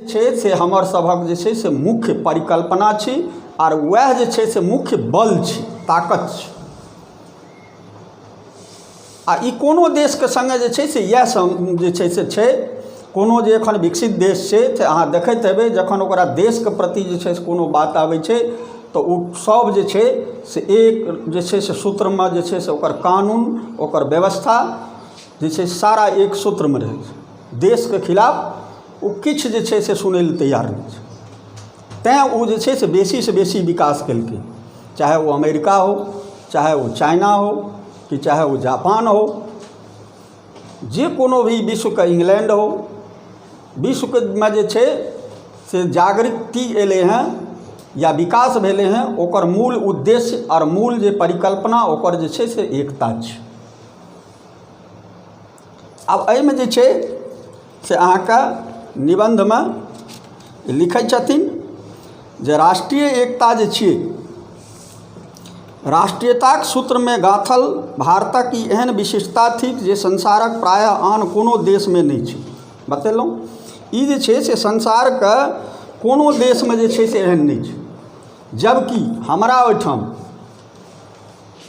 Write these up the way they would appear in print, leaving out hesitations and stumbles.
छै से हमर सभक जे छै से मुख्य परिकल्पना छी आर वएह जे छै से मुख्य बल छी, ताकत छी। आ ई कोनो देशके सङ्गे जे छै से इएह सभ जे छै से छै। कोनो जे एखन विकसित देश छै से अहाँ देखैत हेबै, जखन ओकरा देशके प्रति जे छै से कोनो बात आबै छै तऽ ओ सभ जे छै से एक जे छै से सूत्रमे जे छै से ओकर कानून, ओकर व्यवस्था जे छै सारा एक सूत्रमे रहै छै। देशके खिलाफ ओ किछु जे छै से सुनै लए तैयार नहि छै। तैँ ओ जे छै से बेसीसँ बेसी विकास केलकै, चाहे ओ अमेरिका हो, चाहे ओ चाइना हो, कि चाहे ओ जापान हो, जे कोनो भी विश्वके, इंग्लैंड हो, विश्वके मे जे छै से जागृति एलै हँ या विकास भेलै हँ, ओकर मूल उद्देश्य आओर मूल जे परिकल्पना ओकर जे छै से एकता छै। आब एहिमे जे छै से अहाँके निबन्धमे लिखै छथिन जे राष्ट्रीय एकता जे छियै, राष्ट्रीयताक सूत्रमे गाँथल भारतक ई एहन विशिष्टता थिक जे संसारक प्रायः आन कोनो देशमे नहि छै। बतेलहुँ, ई जे छै से संसारके कोनो देशमे जे छै से एहन नहि छै। जबकि हमरा ओहिठाम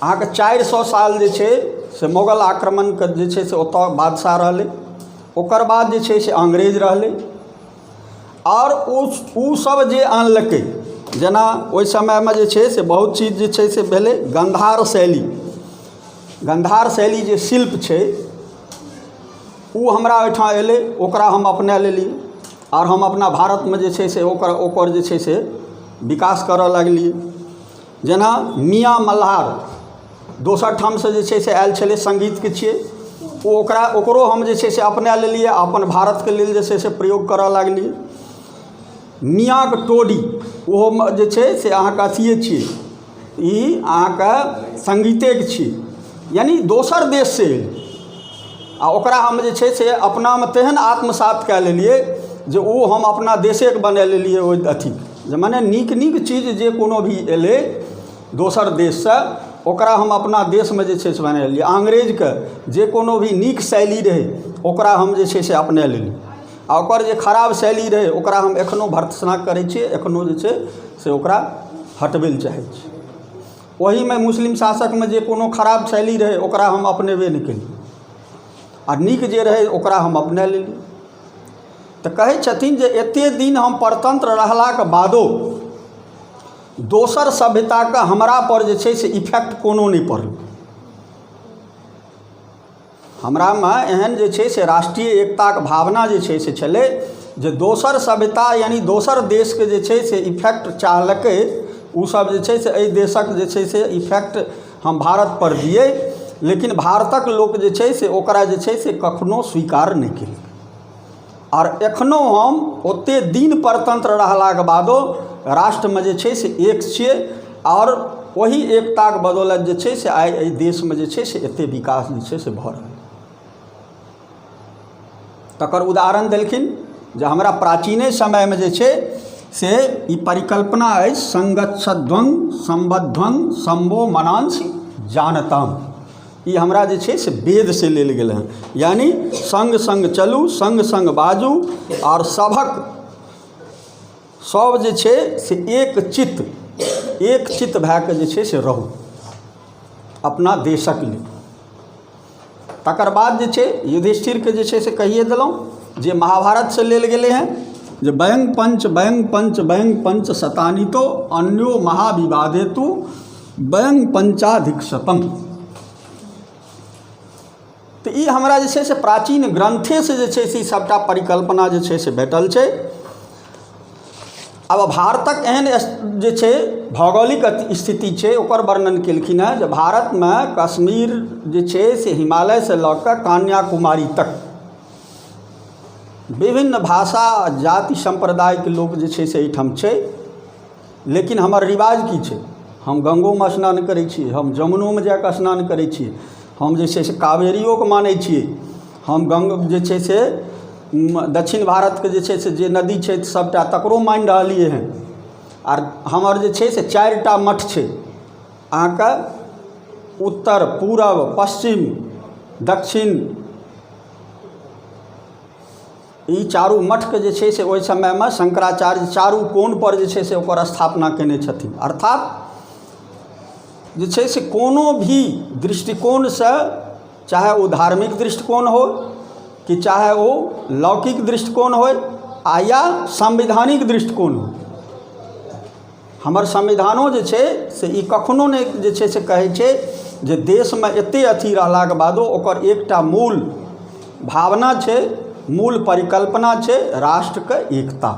अहाँके 400 साल जे छै से मुगल आक्रमणके जे छै से ओतऽ बादशाह रहलै, ओकर बाद जे छै से अंग्रेज रहलै, आओर ओ सब जे आनलकै, जेना ओहि समयमे जे छै से बहुत चीज जे छै से भेलै। गन्धार शैली, गन्धार शैली जे शिल्प छै ओ हमरा ओहिठाम अएलै, ओकरा हम अपना लेलिए आओर हम अपना भारतमे जे छै से ओकर ओकर जे छै से विकास करऽ लगलिए। जेना मियाँ मल्हार दोसर ठामसँ जे छै से आयल छलै, सङ्गीतके छियै ओ, ओकरा ओकरो हम जे छै से अपना लेलियै, अपन भारतके लेल जे छै से प्रयोग करऽ लगलियै। मियाँके टोडी, ओहोमे जे छै से अहाँके अथिए छियै, ई अहाँके सङ्गीतेके छी। यानि दोसर देशसँ एलै आ ओकरा हम जे छै से अपनामे तेहन आत्मसात कए लेलियै जे ओ हम अपना देशेके बना लेलियै। ओहि अथी जे मने नीक नीक चीज जे कोनो भी एलै दोसर देशसँ, ओकरा हम अपना देशमे जे छै से बना लेलियै। अंग्रेजके जे कोनो भी नीक शैली रहै, ओकरा हम जे छै से अपना लेलियै आ ओकर जे खराब शैली रहै, ओकरा हम एखनो भर्त्सना करै छियै, एखनो जे छै से ओकरा हटबै लए चाहै छियै। ओहीमे मुस्लिम शासकमे जे कोनो खराब शैली रहै, ओकरा हम अपनेबे नहि केलियै आ नीक जे रहै ओकरा हम अपना लेलियै। तऽ कहै छथिन जे एतेक दिन हम परतन्त्र रहलाके बादो दोसर सभ्यताके हमरापर जे छै से इफेक्ट कोनो नहि पड़लै। हमरामे एहन जे छै से राष्ट्रीय एकताके भावना जे छै से छलै जे दोसर सभ्यता यानि दोसर देशके जे छै से इफेक्ट चाहलकै, ओसभ जे छै से एहि देशक जे छै से इफेक्ट हम भारतपर दियै, लेकिन भारतक लोक जे छै से ओकरा जे छै से कखनो स्वीकार नहि केलकै। आओर एखनो हम ओतेक दिन परतन्त्र रहलाके बादो राष्ट्रमे जे छै से एक छियै आओर ओहि एकताके बदौलत जे छै से आइ एहि देशमे जे छै से एतेक विकास जे छै से भऽ रहल। तकर उदाहरण देलखिन जे हमरा प्राचीने समयमे जे छै से ई परिकल्पना अछि, संगच्छध्वं संबध्वं सम्बो मनांसि जानताम। ई हमरा जे छै से वेदसँ लेल गेल हँ, यानि सङ्ग सङ्ग चलू, सङ्ग सङ्ग बाजू आओर सभक सभ जे छै से एक चित्त, एक चित्त भए कऽ जे छै से रहू अपना देशक लेल। तकर बाद जे छै युधिष्ठिरके जे छै से कहिए देलहुँ जे महाभारतसँ लेल गेलै हँ जे वयं पञ्च वयं पञ्च वयं पञ्च शतानितो अन्यो महाविवादे तु वयं पञ्चाधिक शतम। तऽ ई हमरा जे छै से प्राचीन ग्रन्थेसँ जे छै से ई सभटा परिकल्पना जे छै से भेटल छै। आब भारतक एहन जे छै भौगोलिक स्थिति छै, ओकर वर्णन केलखिन हेँ जे भारतमे कश्मीर जे छै से हिमालयसँ लऽ कऽ कन्याकुमारी तक विभिन्न भाषा, जाति, सम्प्रदायके लोक जे छै से एहिठाम छै। लेकिन हमर रिवाज की छै? हम गङ्गोमे स्नान करै छी, हम जमुनोमे जाकऽ स्नान करै छी, हम जे छै से कावेरियोके मानै छी, हम गङ्ग जे छै से दक्षिण भारतके जे छै से जे नदी छै सभटा तकरो मानि रहलियै हँ। आर हमर जे छै से 4टा मठ छै अहाँके, उत्तर, पूरब, पश्चिम, दक्षिण। ई चारू मठके जे छै से ओहि समयमे शङ्कराचार्य चारू कोणपर जे छै से ओकर स्थापना कयने छथिन। अर्थात जे छै से कोनो भी दृष्टिकोणसँ, चाहे ओ धार्मिक दृष्टिकोण हो कि चाहे ओ लौकिक दृष्टिकोण होइ आ या संवैधानिक दृष्टिकोण हो, हमर संविधानो जे छै से ई कखनो नहि जे छै से कहै छै जे देशमे एतेक अथी रहलाके बादो ओकर एकटा मूल भावना छै, मूल परिकल्पना छै राष्ट्रके एकता।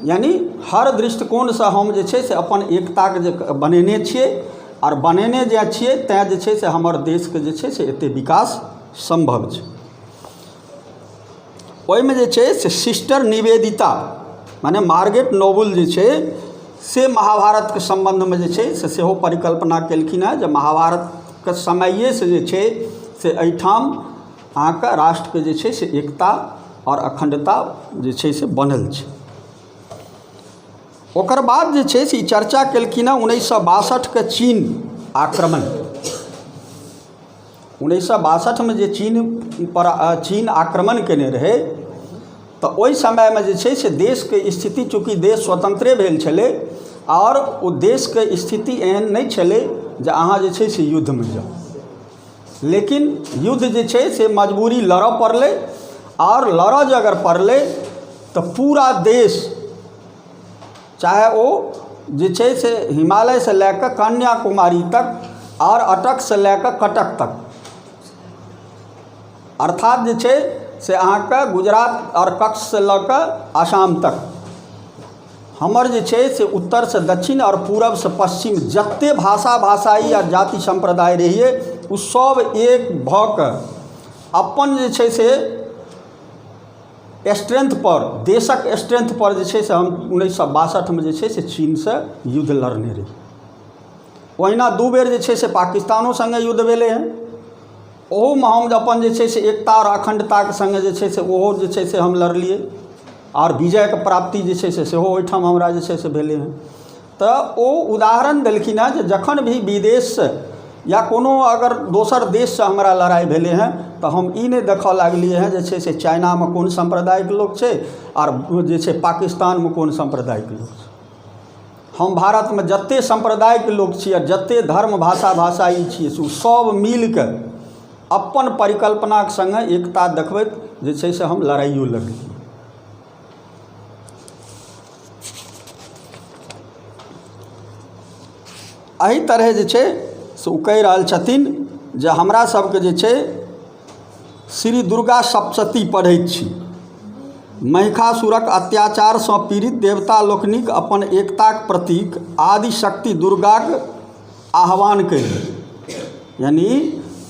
यानि हर दृष्टिकोणसँ हम जे छै से अपन एकताके जे बनेने छियै आओर बनेने जे छियै तैँ जे छै से हमर देशके जे छै से एतेक विकास सम्भव छै। ओहिमे जे छै से सिस्टर निवेदिता मने मार्गेट नोबल जे छै से महाभारतके सम्बन्धमे जे छै से सेहो परिकल्पना केलखिन हेँ जे महाभारतके समैएसँ जे छै से एहिठाम अहाँके राष्ट्रके जे छै से एकता आओर अखण्डता जे छै से बनल छै। ओकर बाद जे छै से ई चर्चा केलखिन हेँ 1962के चीन आक्रमण। 1962मे जे चीनपर चीन आक्रमण कयने रहै तऽ ओहि समयमे जे छै से देशके स्थिति, चूँकि देश स्वतन्त्रे भेल छलै आओर ओ देशके स्थिति एहन नहि छलै जे अहाँ जे छै से युद्धमे जाउ, लेकिन युद्ध जे छै से मजबूरी लड़ऽ पड़लै। आओर लड़ऽ जे अगर पड़लै तऽ पूरा देश, चाहे ओ जे छै से हिमालयसँ लए कऽ कन्याकुमारी तक आओर अटकसँ लए कऽ कटक तक, अर्थात जे छै से अहाँके गुजरात आओर कच्छसँ लऽ कऽ आसाम तक, हमर जे छै से उत्तरसँ दक्षिण आओर पूरबसँ पश्चिम जतेक भाषा भाषाइ आ जाति सम्प्रदाय रहियै ओ सभ एक भऽ कऽ अपन जे छै से स्ट्रेन्थपर, देशक स्ट्रेन्थपर जे छै से हम 1962मे जे छै से चीनसँ युद्ध लड़ने रही। ओहिना दू बेर जे छै से पाकिस्तानो सङ्गे युद्ध भेलै हँ, ओहूमे हम अपन जे छै से एकता आओर अखण्डताके सङ्गे जे छै से ओहो जे छै से हम लड़लियै आओर विजयके प्राप्ति जे छै से सेहो ओहिठाम हमरा जे छै से भेलै हँ। तऽ ओ उदाहरण देलखिन हेँ जे जखन भी विदेशसँ या कोनो अगर दोसर देशसँ हमरा लड़ाइ भेलै हँ तऽ हम ई नहि देखऽ लागलियै हँ जे छै से चाइनामे कोन सम्प्रदायके लोक छै आओर जे छै पाकिस्तानमे कोन सम्प्रदायके लोक छै। हम भारतमे जतेक सम्प्रदायके लोक छी आओर जतेक धर्म भाषा भाषाइ छियै से ओ सभ मिलिकऽ अपन परिकल्पनाके सङ्गे एकता देखबैत जे छै से हम लड़ाइयो लड़लियै। एहि तरहे जे छै से ओ कहि रहल छथिन जे हमरा सबके जे छै श्री दुर्गा सप्तशती पढ़ै छी, महिषासुरक अत्याचारसँ पीड़ित देवता लोकनिक अपन एकताक प्रतीक आदिशक्ति दुर्गाक आह्वान कयलनि। यानि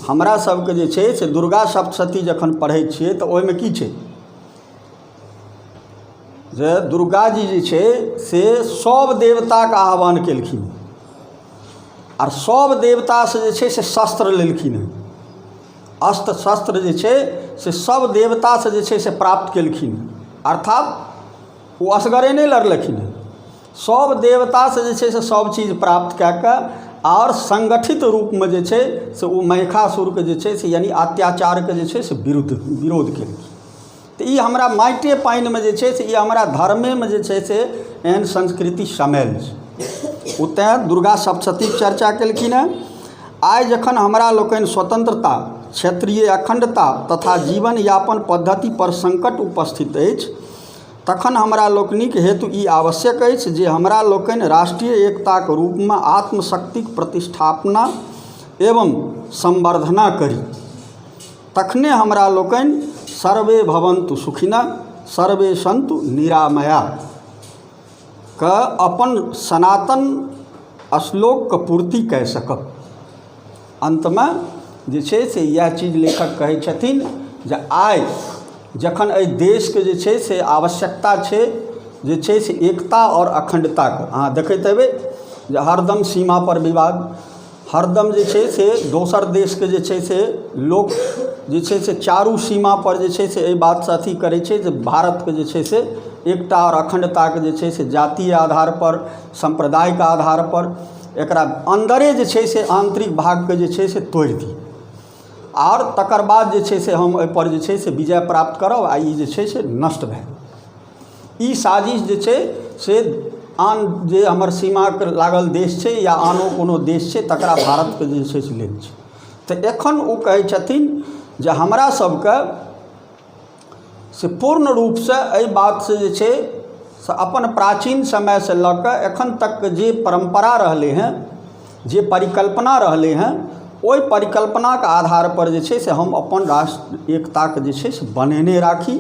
हमरा सबके जे छै से दुर्गा सप्तशती जखन पढ़ै छियै तऽ ओहिमे की छै जे दुर्गाजी जे छै से सभ देवताके आह्वान केलखिन आओर सभ देवतासँ जे छै से शस्त्र लेलखिन हेँ, अस्त्र शस्त्र जे छै से सभ देवतासँ जे छै से प्राप्त केलखिन हेँ। अर्थात ओ असगरे नहि लड़लखिन हेँ, सभ देवतासँ जे छै से सभ चीज प्राप्त कए कऽ आओर सङ्गठित रूपमे जे छै से ओ महिषासुरके जे छै से यानि अत्याचारके जे छै से विरुद्ध विरोध केलखिन। तऽ ई हमरा माटिए पानिमे जे छै से ई हमरा धर्मेमे जे छै से एहन संस्कृति समायल छै। ओ तेँ दुर्गा सप्तशतीके चर्चा केलखिन हेँ। आइ जखन हमरा लोकनि स्वतन्त्रता, क्षेत्रीय अखण्डता तथा जीवन यापन पद्धतिपर सङ्कट उपस्थित अछि तखन हमरा लोकनिक हेतु ई आवश्यक अछि जे हमरा लोकनि राष्ट्रीय एकताक रूपमे आत्मशक्तिक प्रतिष्ठापना एवं संवर्धना करी। तखने हमरा लोकनि सर्वे भवन्तु सुखिनः सर्वे सन्तु निरामया के अपन सनातन श्लोकके पूर्ति कए सकब। अन्तमे जे छै से इएह चीज लेखक कहै छथिन जे आइ जखन एहि देशके जे छै से आवश्यकता छै जे छै से एकता आओर अखण्डताके, अहाँ देखैत हेबै जे हरदम सीमापर विवाद, हरदम जे छै से दोसर देशके जे छै से लोक जे छै से चारू सीमापर जे छै से एहि बातसँ अथी करै छै जे भारतके जे छै से एकता आओर अखण्डताके जे छै से जातीय आधारपर, सम्प्रदायके आधारपर एकरा अन्दरे जे छै से आन्तरिक भागके जे छै से तोड़ि दी। आओर तकर बाद जे छै से हम एहिपर जे छै से विजय प्राप्त करब आ ई जे छै से नष्ट भए जायत। ई साजिश जे छै से आन जे हमर सीमाके लागल देश छै या आनो कोनो देश छै तकरा भारतके जे छै से लेल छै। तऽ एखन ओ कहै छथिन जे हमरा सबके से पूर्ण रूपसँ एहि बातसँ जे छै से अपन प्राचीन समयसँ लऽ कऽ एखन तकके जे परम्परा रहलै हेँ, जे परिकल्पना रहलै हेँ, ओहि परिकल्पनाके आधारपर जे छै से हम अपन राष्ट्र एकताके जे छै से बनेने राखी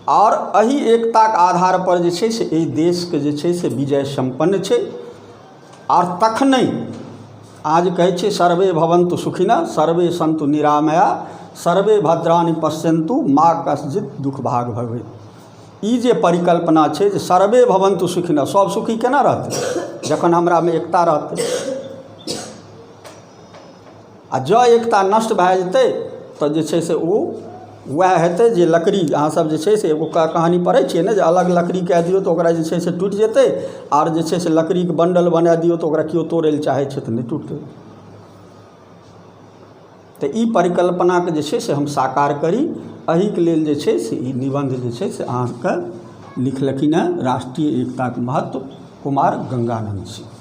आओर एहि एकताके आधारपर जे छै से एहि देशके जे छै से विजय सम्पन्न छै। आओर तखने अहाँ जे कहै छियै सर्वे भवन्तु सुखिनः सर्वे सन्तु निरामया सर्वे भद्राणि पश्यन्तु मा कश्चित दुःख भाग भवेत्। ई जे परिकल्पना छै जे सर्वे भवन्तु सुखिनः, सब सुखी केना रहतै जखन हमरामे एकता रहतै। आ जँ एकता नष्ट भए जेतै तऽ जे छै से ओ वएह हेतै जे लकड़ी अहाँसभ जे छै से एगो कहानी पढ़ै छियै ने जे अलग लकड़ी कए दियौ तऽ ओकरा जे छै से टूटि जेतै आओर जे छै से लकड़ीके बण्डल बना दियौ तऽ ओकरा केओ तोड़ै लए चाहै छै तऽ नहि टूटतै। तऽ ई परिकल्पनाके जे छै से हम साकार करी, एहिके लेल जे छै से ई निबन्ध जे छै से अहाँके लिखलखिन हेँ राष्ट्रीय एकताके महत्व कुमार गंगानन्द सिंह।